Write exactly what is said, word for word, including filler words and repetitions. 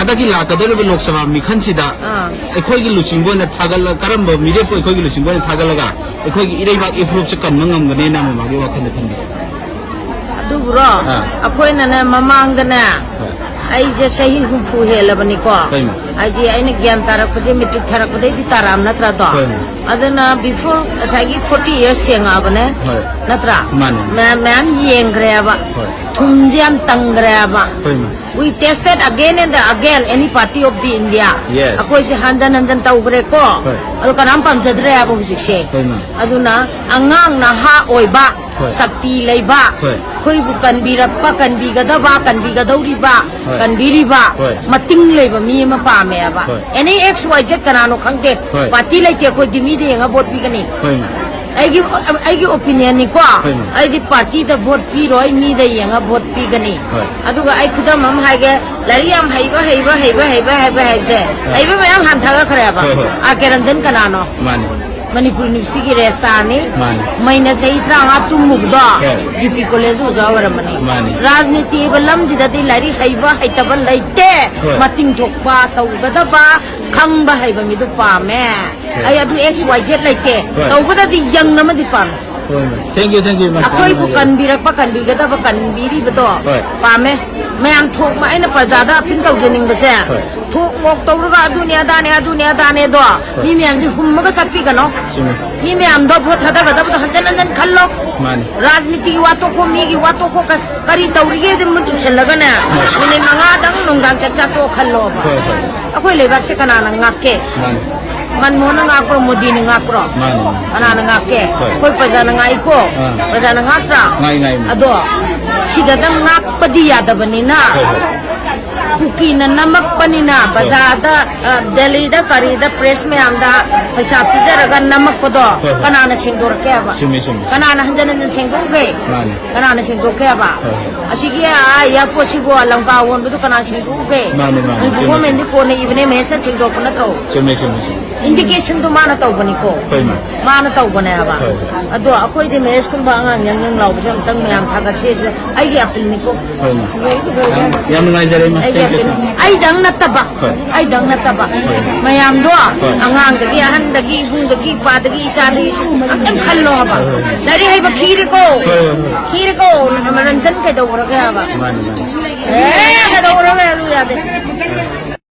ꯍꯟꯗꯛꯀꯤ ꯂꯥꯛꯀꯗꯧꯔꯤꯕ ꯂꯣꯛ ꯁꯚꯥ ꯃꯤꯈꯜꯁꯤꯗ ꯑꯥ꯫ ꯑꯩꯈꯣꯏꯒꯤ ꯂꯨꯆꯤꯡꯕ ꯑꯣꯏꯅ ꯊꯥꯒꯠꯂ-, ꯀꯔꯝꯕ ꯃꯤꯔꯦꯞꯄꯨ ꯑꯩꯈꯣꯏꯒꯤ ꯂꯨꯆꯤꯡꯕ ꯑꯣꯏꯅ ꯊꯥꯒꯠꯂꯒ ꯑꯩꯈꯣꯏꯒꯤ ꯏꯔꯩꯕꯥꯛ ꯏꯐꯨꯔꯨꯞꯁꯦ ꯀꯟꯕ ꯉꯝꯒꯅꯤꯅ ꯃꯃꯥꯒꯤ ꯋꯥꯈꯜꯗ ꯈꯟꯕꯤ? ꯑꯗꯨꯕꯨꯔꯣ, ꯑꯥ꯫ ꯑꯩꯈꯣꯏꯅꯅꯦ ꯃꯃꯥꯡꯗꯅꯦ, ꯍꯣꯏ꯫ ꯑꯩꯁꯦ ꯆꯍꯤ ꯍꯨꯝꯐꯨ ꯍꯦꯜꯂꯕꯅꯤꯀꯣ꯫ ꯍꯣꯏ, ꯃꯥ꯫ ꯍꯥꯏꯗꯤ ꯑꯩꯅ ꯒ꯭ꯌꯥꯟ ꯇꯥꯔꯛꯄꯁꯦ ꯃꯦꯇ꯭ꯔꯤꯛ ꯊꯥꯔꯛꯄꯗꯩꯗꯤ ꯇꯥꯔꯛꯑꯕ ꯅꯠꯇ꯭ꯔꯥꯗꯣ? ꯍꯣꯏ, ꯃꯥ꯫ ꯑꯗꯨꯅ before ꯉꯁꯥꯏꯒꯤ forty years ꯌꯦꯡꯉꯛꯑꯕꯅꯦ꯫ ꯍꯣꯏ꯫ ꯅꯠꯇ꯭ꯔꯥ? ꯃꯥꯅꯦ꯫ ꯃꯌꯥꯝ, ꯃꯌꯥꯝ ꯌꯦꯡꯈ꯭ꯔꯦꯕ꯫ ꯍꯣꯏ꯫ ꯊꯨꯝꯁꯦ ꯌꯥꯝ ꯇꯪꯈ꯭ꯔꯦꯕ꯫ ꯍꯣꯏ, ꯃꯥ꯫ We tested again and again any party of the India. Yes. ꯑꯩꯈꯣꯏꯁꯦ ꯍꯟꯖꯟ ꯍꯟꯖꯟ ꯇꯧꯈ꯭ꯔꯦꯀꯣ꯫ ꯍꯣꯏ꯫ ꯑꯗꯣ ꯀꯅꯥꯝ ꯄꯥꯝꯖꯗ꯭ꯔꯦ ꯍꯥꯏꯕ ꯍꯧꯖꯤꯛꯁꯦ꯫ ꯍꯣꯏ, ꯃꯥ꯫ ꯑꯗꯨꯅ ꯑꯉꯥꯡ ꯅꯍꯥ ꯑꯣꯏꯕ, ꯍꯣꯏ꯫ ꯁꯛꯇꯤ ꯂꯩꯕ, ꯍꯣꯏ꯫ ꯑꯩꯈꯣꯏꯕꯨ ꯀꯟꯕꯤꯔꯛꯄ, ꯀꯟꯕꯤꯒꯗꯕ, ꯀꯟꯕꯤꯒꯗꯧꯔꯤꯕ, ꯍꯣꯏ꯫ ꯀꯟꯕꯤꯔꯤꯕ, ꯍꯣꯏ꯫ ꯃꯇꯤꯡ ꯂꯩꯕ ꯃꯤ ꯑꯃ ꯄꯥꯝꯃꯦꯕ꯫ ꯍꯣꯏ꯫ Any X Y Z ꯀꯅꯥꯅꯣ ꯈꯪꯗꯦ꯫ ꯍꯣꯏ꯫ ꯄꯥꯔꯇꯤ ꯂꯩꯇꯦ ꯑꯩꯈꯣꯏꯗꯤ, ꯃꯤꯗ ꯌꯦꯡꯉ ꯚꯣꯠ ꯄꯤꯒꯅꯤ꯫ ꯍꯣꯏ, ꯃꯥ꯫ ꯑꯩꯒꯤ, ꯑꯩꯒꯤ opinion ꯅꯤꯀꯣ꯫ ꯍꯣꯏ, ꯃꯥ꯫ ꯑꯩꯗꯤ ꯄꯥꯔꯇꯤꯗ ꯚꯣꯠ ꯄꯤꯔꯣꯏ, ꯃꯤꯗ ꯌꯦꯡꯉ ꯚꯣꯠ ꯄꯤꯒꯅꯤ꯫ ꯍꯣꯏ꯫ ꯑꯗꯨꯒ ꯑꯩ ꯈꯨꯗꯝ ꯑꯃ ꯍꯥꯏꯒꯦ, ꯂꯥꯏꯔꯤꯛ ꯌꯥꯝ ꯍꯩꯕ, ꯍꯩꯕ, ꯍꯩꯕ, ꯍꯩꯕ, ꯍꯩꯕ, ꯍꯣꯏ꯫ ꯍꯩꯕ ꯃꯌꯥꯝ ꯍꯥꯟꯊꯈ꯭ꯔꯦꯕ꯫ ꯍꯣꯏ, ꯍꯣꯏ꯫ ꯑꯥꯔ ꯀꯦ ꯔꯟꯖꯟ ꯀꯅꯥꯅꯣ? ꯃꯥꯅꯤ꯫ ꯃꯅꯤꯄꯨꯔ ꯌꯨꯅꯤꯚꯔꯁꯤꯇꯤꯒꯤ ꯔꯦꯖꯤꯁꯇ꯭ꯔꯥꯔꯅꯤ꯫ ꯃꯥꯅꯤ꯫ ꯃꯩꯅ ꯆꯍꯤ ꯇꯔꯥꯃꯉꯥ ꯇꯨꯝꯃꯨꯕꯗꯣ ꯍꯣꯏ꯫ ꯖꯤ ꯄꯤ ꯀꯣꯂꯦꯖ ꯑꯣꯖꯥ ꯑꯣꯏꯔꯝꯕꯅꯤ꯫ ꯃꯥꯅꯤ꯫ ꯔꯥꯖꯅꯤꯇꯤ ꯍꯥꯏꯕ ꯂꯝꯁꯤꯗꯗꯤ ꯂꯥꯏꯔꯤꯛ ꯍꯩꯕ ꯍꯩꯇꯕ ꯂꯩꯇꯦ꯫ ꯍꯣꯏ꯫ ꯃꯇꯤꯡ ꯊꯣꯛꯄ, ꯇꯧꯒꯗꯕ, ꯈꯪꯕ ꯍꯩꯕ ꯃꯤꯗꯨ ꯄꯥꯝꯃꯦ꯫ ꯍꯣꯏ꯫ ꯑꯩ ꯑꯗꯨ X Y Z ꯂꯩꯇꯦ꯫ ꯍꯣꯏ꯫ ꯇꯧꯕꯗꯗꯤ ꯌꯪ ꯑꯃꯗꯤ ꯄꯥꯝꯃꯦ꯫ ꯍꯣꯏ, ꯃꯥ꯫ Thank you, thank you, ꯃꯥ꯫ ꯑꯩꯈꯣꯏꯕꯨ ꯌꯥꯝ ꯅꯨꯡꯉꯥꯏꯖꯔꯦ꯫ ꯀꯟꯕꯤꯔꯛꯄ, ꯀꯟꯕꯤꯒꯗꯕ, ꯀꯟꯕꯤꯔꯤꯕꯗꯣ ꯍꯣꯏ꯫ ꯄꯥꯝꯃꯦ꯫ ꯃꯌꯥꯝ ꯊꯣꯛꯄ ꯑꯩꯅ ꯄ꯭ꯔꯖꯥꯗ ꯑꯄꯤꯜ ꯇꯧꯖꯅꯤꯡꯕꯁꯦ, ꯍꯣꯏ꯫ ꯊꯣꯛ ꯃꯣꯛ ꯇꯧꯔꯒ ꯑꯗꯨꯅꯦ ꯑꯗꯥꯅꯦ, ꯑꯗꯨꯅꯦ ꯑꯗꯥꯅꯦꯗꯣ ꯍꯣꯏ꯫ ꯃꯤ ꯃꯌꯥꯝꯁꯦ ꯍꯨꯝꯃꯒ ꯆꯠꯄꯤꯒꯅꯣ꯫ ꯆꯨꯝꯃꯤ꯫ ꯃꯤ ꯃꯌꯥꯝꯗꯣ ꯚꯣꯠ ꯊꯥꯗꯒꯗꯕꯗꯣ ꯍꯟꯖꯟ ꯍꯟꯖꯟ ꯈꯜꯂꯣ꯫ ꯃꯥꯅꯤ꯫ ꯔꯥꯖꯅꯤꯇꯤꯒꯤ ꯋꯥ ꯇꯣꯛꯈꯣ, ꯃꯤꯒꯤ ꯋꯥ ꯇꯣꯛꯈꯣ, ꯀ-, ꯀꯔꯤ ꯇꯧꯔꯤꯒꯦ ꯑꯗꯨ ꯃꯨꯠ ꯎꯁꯜꯂꯒꯅꯦ, ꯍꯣꯏ꯫ ꯃꯤꯅꯤꯠ ꯃꯉꯥꯗꯪ ꯅꯨꯡꯗꯥꯡ ꯆꯥꯛ ꯆꯥ ꯇꯣꯛꯑ ꯈꯜꯂꯣꯕ꯫ ꯍꯣꯏ, ꯍꯣꯏ꯫ ꯑꯩꯈꯣꯏ ꯂꯩꯕꯥꯛꯁꯦ ꯀꯅꯥꯅ ꯉꯥꯛꯀꯦ? ꯃꯥꯅꯤ꯫ ꯃꯟꯃꯣꯍꯟꯅ ꯉꯥꯛꯄ꯭ꯔꯣ, ꯃꯣꯗꯤꯅ ꯉꯥꯛꯄ꯭ꯔꯣ? ꯃꯥꯅꯤ, ꯃꯥꯅꯤ꯫ ꯀꯅꯥꯅ ꯉꯥꯛꯀꯦ? ꯍꯣꯏ꯫ ꯑꯩꯈꯣꯏ ꯄ꯭ꯔꯖꯥꯅ ꯉꯥꯛꯏꯀꯣ꯫ ꯑꯥ꯫ ꯄ꯭ꯔꯖꯥꯅ ꯉꯥꯛꯇ꯭ꯔꯥ? ꯉꯥꯛꯏ, ꯉꯥꯛꯏ, ꯃꯥꯅꯤ꯫ ꯑꯗꯣ ꯁꯤꯗꯗꯪ ꯉꯥꯛꯄꯗꯤ ꯌꯥꯗꯕꯅꯤꯅ, ꯍꯣꯏ, ꯍꯣꯏ꯫ ꯀꯨꯀꯤꯅ ꯅꯝꯃꯛꯄꯅꯤꯅ, ꯍꯣꯏ꯫ ꯕꯖꯥꯔꯗ, ꯑ, ꯗꯦꯜꯂꯤꯗ ꯀꯔꯤꯗ ꯄ꯭ꯔꯦꯁ ꯃꯌꯥꯝꯗ ꯄꯩꯁꯥ ꯄꯤꯖꯔꯒ ꯅꯝꯃꯛꯄꯗꯣ ꯍꯣꯏ, ꯍꯣꯏ꯫ ꯀꯅꯥꯅ ꯁꯦꯡꯗꯣꯔꯛꯀꯦ ꯍꯥꯏꯕ? ꯆꯨꯝꯃꯤ, ꯆꯨꯝꯃꯤ, ꯆꯨꯝꯃꯤ꯫ ꯀꯅꯥꯅ ꯍꯟꯖꯟ ꯍꯟꯖꯟ ꯁꯦꯡꯗꯣꯛꯎꯒꯦ? ꯃꯥꯅꯤ꯫ ꯀꯅꯥꯅ ꯁꯦꯡꯗꯣꯛꯀꯦ ꯍꯥꯏꯕ? ꯍꯣꯏ, ꯍꯣꯏ꯫ ꯑꯁꯤꯒꯤ, ꯑꯥ, ꯑꯦꯌꯥꯔꯄꯣꯔꯠꯁꯤꯕꯨ ꯂꯪꯀꯥ ꯑꯣꯟꯕꯗꯨ ꯀꯅꯥ ꯁꯦꯡꯗꯣꯛꯎꯒꯦ? ꯃꯥꯅꯤ, ꯃꯥꯅꯤ, ꯃꯅꯤꯄꯨꯔ ꯆꯨꯝꯃꯤ, ꯒꯣꯔꯃꯦꯟꯗꯤ ꯆꯨꯝꯃꯤ꯫ ꯀꯣꯟꯅ ꯏꯕꯅꯦ, ꯃꯍꯦꯁꯅ ꯁꯦꯡꯗꯣꯔꯛꯄ ꯅꯠꯇ꯭ꯔꯣ? ꯆꯨꯝꯃꯤ, ꯆꯨꯝꯃꯤ, ꯆꯨꯝꯃꯤ꯫ ꯏꯟꯗꯤꯀꯦꯁꯟꯗꯣ ꯃꯥꯅ ꯇꯧꯕꯅꯤꯀꯣ꯫ ꯍꯣꯏ, ꯃꯥ꯫ ꯃꯥꯅ ꯇꯧꯕꯅꯦ ꯍꯥꯏꯕ꯫ ꯍꯣꯏ, ꯍꯣꯏ꯫ ꯑꯗꯣ ꯑꯩꯈꯣꯏꯗꯤ ꯃꯍꯦꯁꯀꯨꯝꯕ ꯑꯉꯥꯡ ꯌꯪ ꯌꯪ ꯂꯥꯎꯕꯁꯦ ꯑꯃꯨꯛꯇꯪ ꯃꯌꯥꯝ ꯊꯥꯒꯠꯁꯦ ꯁꯤꯗ ꯑꯩꯒꯤ ꯑꯄꯤꯜꯅꯤꯀꯣ꯫ ꯍꯣꯏ, ꯃꯥ꯫ ꯌꯥꯝ, ꯌꯥꯝ ꯅꯨꯡꯉꯥꯏꯖꯔꯦ, ꯏꯃꯥ꯫ ꯑꯩꯒꯤ Thank you, appeal. Thank you꯫ ꯑꯩꯗꯪ ꯅꯠꯇꯕ꯫ ꯍꯣꯏ꯫ ꯑꯩꯗꯪ ꯅꯠꯇꯕ꯫ ꯍꯣꯏ꯫ ꯃꯌꯥꯝꯗꯣ ꯍꯣꯏ꯫ ꯑꯉꯥꯡꯗꯒꯤ, ꯑꯍꯟꯗꯒꯤ, ꯏꯕꯨꯡꯗꯒꯤ, ꯏꯄꯥꯗꯒꯤ, ꯏꯆꯥꯗꯒꯤ ꯑꯝꯇꯪ ꯈꯜꯂꯣ ꯍꯥꯏꯕ꯫ ꯍꯣꯏ, ꯍꯣꯏ꯫ ꯂꯥꯏꯔꯤꯛ ꯍꯩꯕ ꯈꯤꯔꯦꯀꯣ꯫ ꯍꯣꯏ, ꯍꯣꯏ, ꯍꯣꯏ꯫ ꯈꯤꯔꯦꯀꯣ꯫ ꯔꯟꯖꯟ ꯀꯩꯗꯧꯈ꯭ꯔꯒꯦ ꯍꯥꯏꯕ꯫ ꯃꯥꯅꯤ, ꯃꯥꯅꯤ꯫ ꯑꯦ, ꯀꯩꯗꯧꯈ꯭ꯔꯒꯦ? ꯑꯗꯨ ꯌꯥꯗꯦ꯫